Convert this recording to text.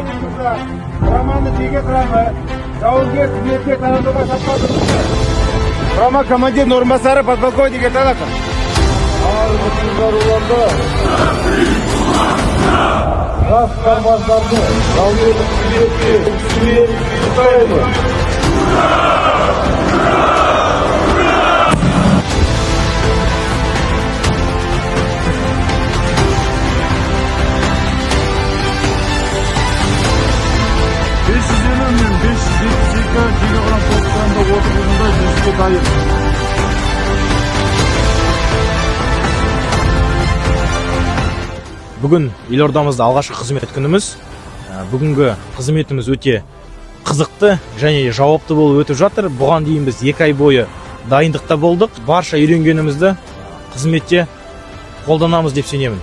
Подполковник мырза, құраманы жеке құрамы жауынгер қызметке таратуға сапқа тұрғызды. Құрама командирінің орынбасары подполковник Ерталақов. Армысыздар, ұландар! Жас сарбаздарды жауынгерлік қызметке үлгісімен құттықтаймын. 550 мен 572 жеке құрам полктарында отырғызылды, жүзге дайын. Бүгін елордамызда алғашқы қызмет күніміз. Бүгінгі қызметіміз өте қызықты және жауапты болып өтіп жатыр. Бұған дейін біз 2 ай бойы дайындықта болдық. Барша үйренгенімізді қызметте қолданамыз деп сенемін.